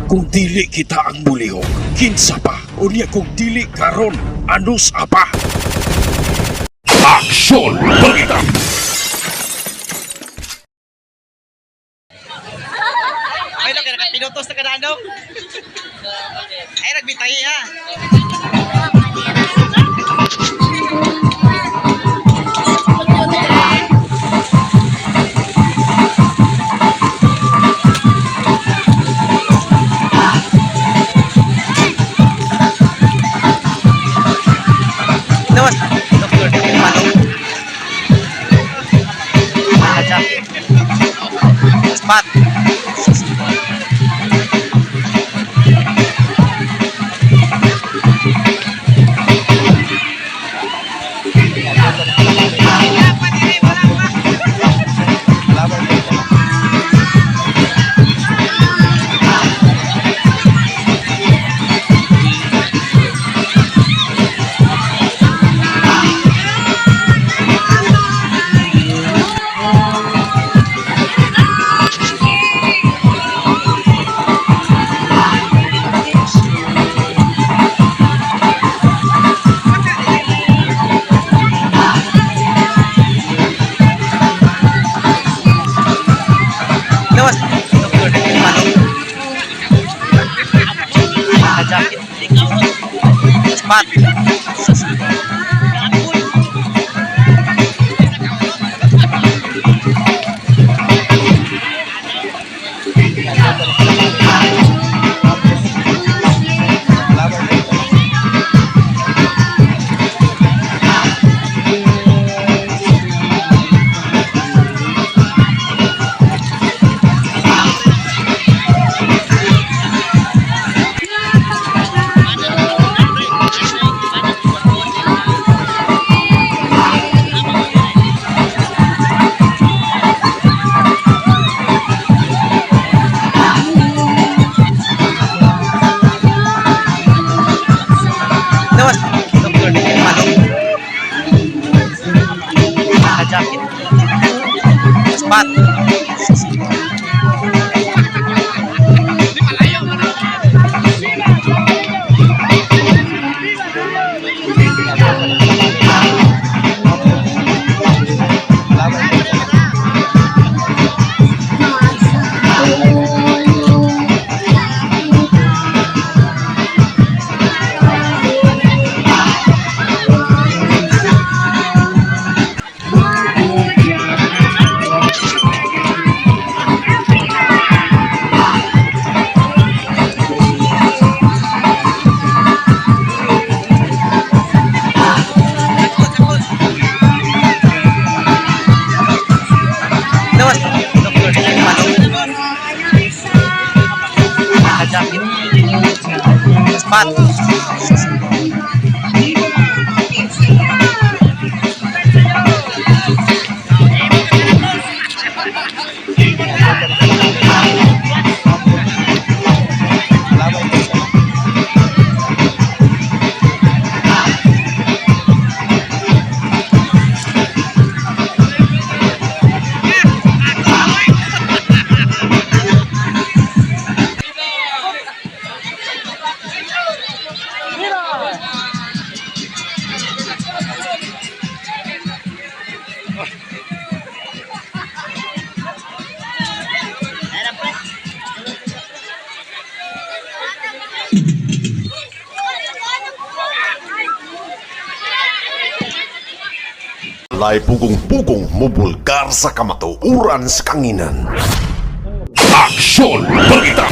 Kung dili kita ang mulihok, kinsa pa? Unya kung dili karon, anus apa? Aksyon Balita! Ay, no, kaya nakapinutos na ka na, ano? Ay, nagbitahi ha. Nawas, Doktor, manok. Naka-jacket. Spot. Nawas, Doktor, manok. Naka-jacket. Spot. Nawas, Doktor, manok. Naka-jacket. Spot. Nawas, Doktor, manok. Naka-jacket. Spot. Lay pugong-pugong mubulgar sa kamatuuran sa kanginan. Aksyon Balita!